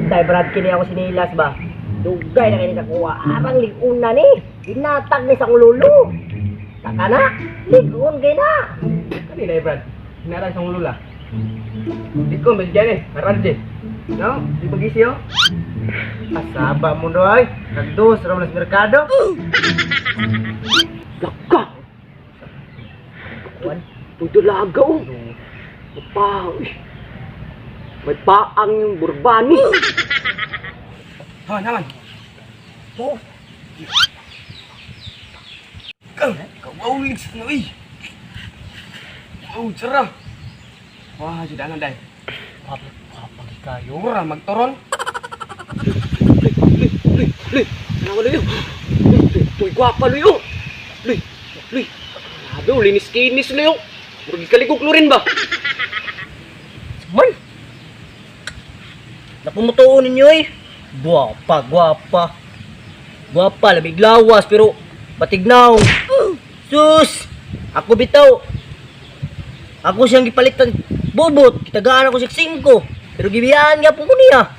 Tay Brad, kini ako sinilas ba? Dugay na kini sa kuha. Arang liguna ni. Ginatag ni sa akong lulo. Taka na. Ligon kay na. Kani na Brad. Hinarang sa lula. Di ko mas eh. Haran je. No, di pagisi oh. Asaba mo doy. Kagdos ra man sa merkado. Laka. Kuan, tudulaga oh. Pa, uy. May paang yung burbani. Ha, naman. Oh, Kang, kawawid sa na uy. Oh, tsara. Wah, sudah na dai. Kapag kayo. Ura magtoron. Luy, luy, luy, luy. Ano luy? Luy, luy, tuy gwapa luy oh. Luy, luy. Grabe oh, linis-kinis luy oh. Murag kaligog rin ba? Man. Napumutuon ninyo eh. Gwapa, gwapa. Gwapa, labig lawas pero batignaw. Sus! Ako bitaw. Ako siyang gipalitan bobot. Kitagaan ako sa 5. Pero gibiyaan nga po ko niya.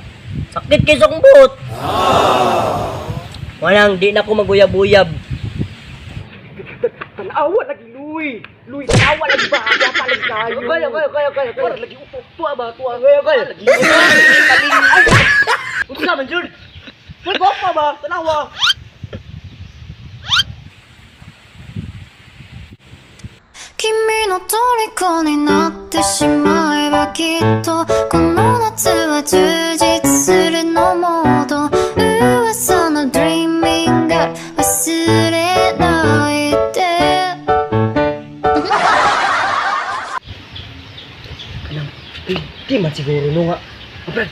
Sakit kayo sa akong buot. Walang, di na ako maguyab-uyab. Tanawa lagi luy. Luy, tanawa lagi ba? Gwapa lagi kayo. Kaya, kaya, kaya, kaya, kaya. Ura lagi upo. Tuwa ba? Tuwa. Kaya, kaya. Lagi. Ay! Unsa man jud? May gwapa ba? Tanawa. 君の虜になってしまえばきっとこの夏は充実するのもっと噂の Dreaming Girl 忘れないで。 Kanang, pwede man siguro no nga. Oh, Brad,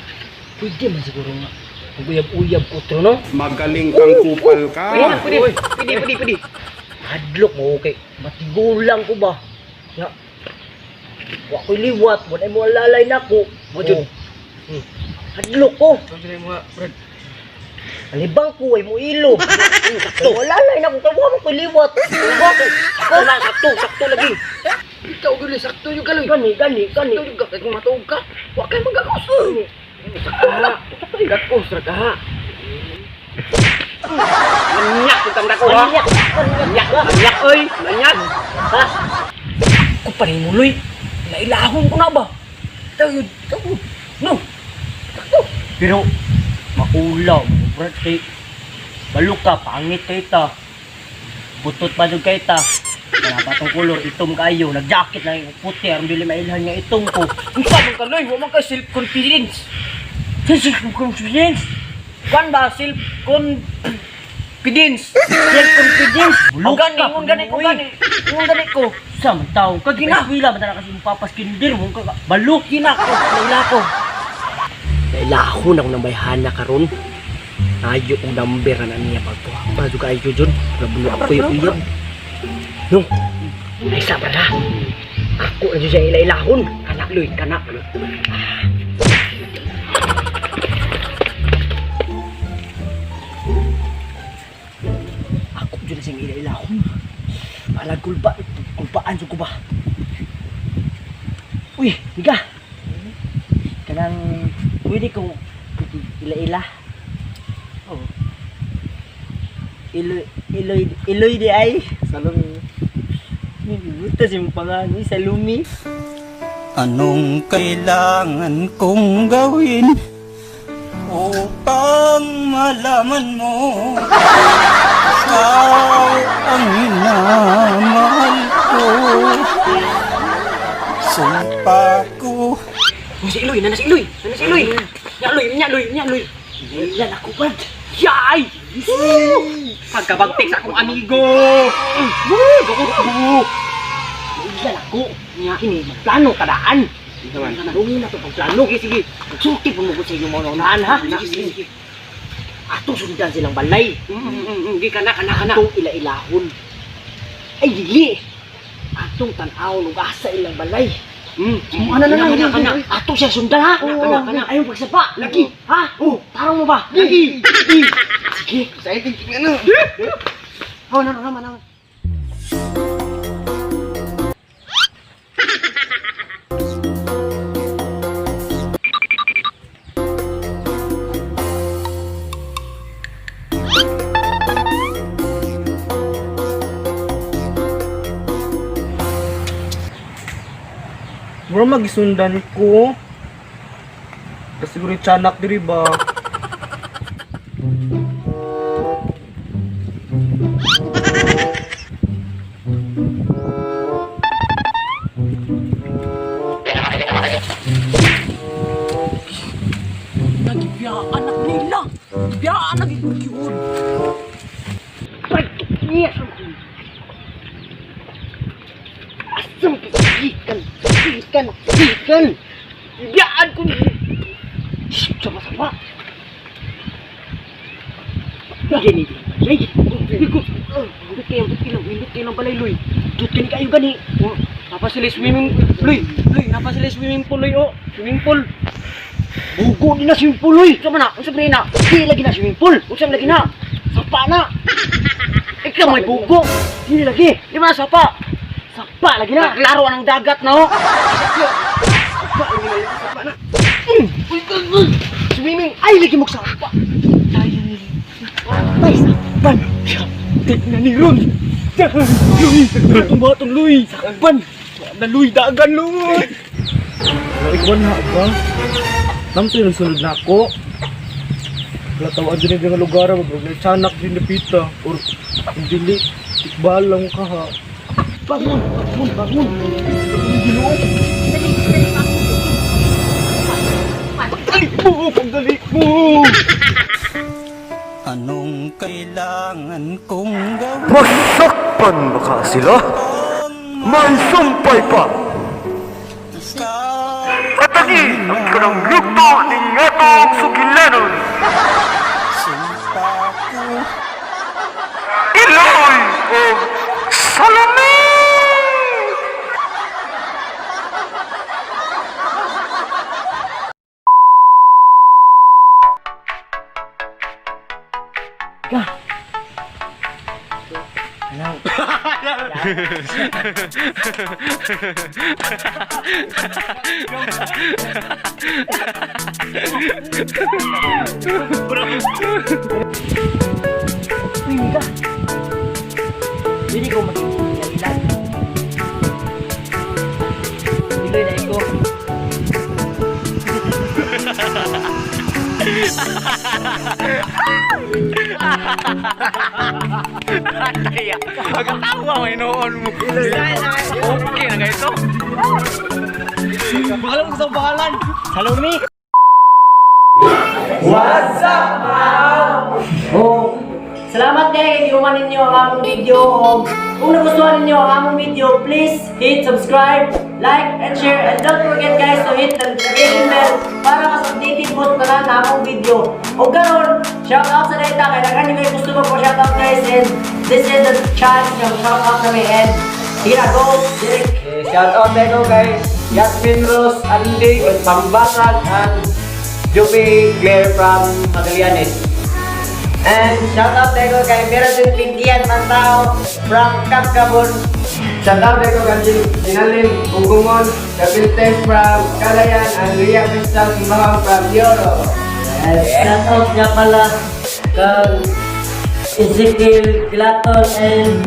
pwede man siguro nga. Maguyab-uyab ko to, no? Magaling kang kupal ka. Pwede, pwede, pwede, pwede, pwede. Hadlok mo, okay. Matigulang ko ba? Nga. Wa ko'y liwat, wala mo alalay na ko. Mo, jud. Oh. Hadlok ko. Sabi mo nga, Brad. Alibang ko ay mo ilo. Sakto. Wala na ko kay wa mo ko'y liwat. Sakto na, sakto, sakto lagi. Ikaw gyud sakto yung kaloy. Gani gani gani. Sakto yung kay kung matuog ka. Wa kay magakos. Sakto na. Gakos ra ka ha. Manyak itang dako ha. Manyak. Manyak, manyak oy, manyak. Ha? Ko pa rin muloy. Nailahon ko na ba? Tayo, tayo. No. Sakto. Pero maulaw mo brad kay balok ka pangit kay ta. Butot pa jud kay ta. Wala pa tong kolor itom kayo, nag-jacket lang yung puti aron dili mailhan nga itom ko. Unsa man kaloy, wa man kay self confidence. Self confidence. Kan ba self confidence? Self confidence. Ang gani, ingon gani ko gani. Ingon gani ko. Sa man tao ka Gina. gina. Man kasi mo papaskinder mo ka balok. Gina ko, naila ko. Nailahon ako ng bayhana karon. Nayo kong number na niya pagkuha. Para juga ayo jud. Nabulo ako yung uyab. No. Ay sa na. Ako na jud siya ilailahon. Kana loy, kana. Ako jud na siyang ilailahon. Balag kulba, kulbaan jud ko ba. Uy, higa. Kanang pwede kong ila-ila. Oh. Iloy, iloy, iloy di ay. Salon. Buta si mong pangalan, uy, Salumi. Anong kailangan kong gawin upang malaman mo ikaw ang minamahal ko? Sumpa ko. Oh, si Iloy, nana si Iloy, nana si Iloy. Nya Iloy, nya Iloy, nya Iloy. Ilan ako, Brad. Yay! Pagkabagtik sa akong amigo. Woo! Duko. Ilan ako. Nya, kini, magplano kadaan. Naman. Dungin na to pagplano. Sige, sige. Sulti po mo ko sa inyong mga unahan, ha? Sige, sige, sige. Atong sundan silang balay. Gi kana kana kana. Atong ila-ilahon. Ay, dili. Atong tan-awon ug asa ilang balay. Ano na na kana. Atong siya sundan, ha? Kana, kana. Ayaw pagsapa. Lagi. Ha? Oh. Tarong mo ba? Lagi. Sige. Excited king ano. Oh, no, no, naman, naman. Mura magisundan ko. Kasi siguro yung tiyanak diri ba? Nagibiyaan anak nila. Biyaan na gid yun. Pagkikniya sa mga. Asam gikan, gikan, gikan. Biyaan ko ni. Sama-sama. Gini, balay. Windot kayo, windot kayo, windot kayo ng balay, Luy. Dut kini kayo gani. Oh, napa sila swimming, Luy, Luy, napa sila swimming pool, Luy, oh. Swimming pool. Bugo din na swimming pool, uy! Sama na, unsa na? Di lagi na swimming pool. Unsa lagi na? Sapa na. Ikaw may bugo. Di lagi. Di man sapa. Sapa lagi na. Klaro ang dagat na oh. Sapa lagi na, sapa na. Uy, uy, uy. Swimming ay lagi mo sapa. Ay, ay sapan. Tek na ni Ron. Luy, atong batong Luy. Sapan. Na Luy dagan Luy. Naigwan na ba? Namto yung sunod na ako. Wala din yung lugar ba bro. May tiyanak din na pita. Or dili tikbal lang ka ha. Bangon, bangon, bangon. Ginoo. Pagdali mo! Pagdali mo! Anong kailangan kong gawin? Masakpan ba ka sila? May sumpay pa! Ikaw Patagi ang kanang lugto ni ngatong sugilanon! sumpa ko. Iloy o Salome! Uy, Mika. Dili ko magiging Dili na iko. Pagkatawa may noon mo. Okay na kayo to. Bahalan ko sa bahalan. Salome. Oh, salamat kay kay gihuman ninyo ang among video og kung nagustuhan ninyo ang among video, please hit subscribe, like, and share, and don't forget guys to hit the notification bell para mas updated mo sa tanan na among video. Og karon, shout out sa data kay daghan kayo gusto mo shout out guys, and this is the chance yung shout out kami, and here I go, Derek. Shout out tayo guys. Yasmin Rose, Andy, Pambasag, and Juby Claire from Magallanes. And shout out tayo kay Mirasin Pintian Mantao from Kapkabon. Shout out tayo kay Jinalin Bugumon, Daviltes from Cagayan, and Ria Crystal Simbahang from Yoro. Shout out nga pala kang Ezekiel Glaton and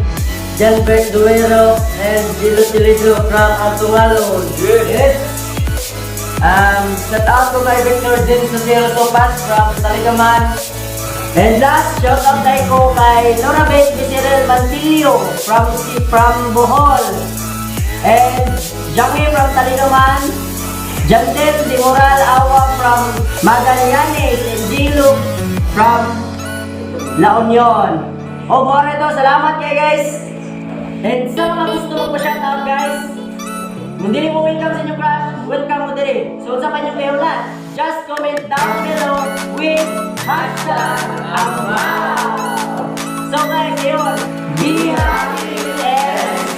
Jalbert Duero and Gilo Tilido from Antungalon. Yes. Shout out ko kay Victor Jim Sotero Topas from Taligaman. And last, shout out tayo ko kay Nora Beth Miserel Mantilio from Bohol. And Jamie from Taligaman. Jandel de Moral Awa from Magallanes and Gilo from La Union. O, bora ito. Salamat kayo guys. And sa mga gusto mo pa-shoutout guys, kung dili mo welcome sa inyong crush, welcome mo diri. So, sa kanyang mayulan, just comment down below with #Amaw. So guys, yun. Be happy and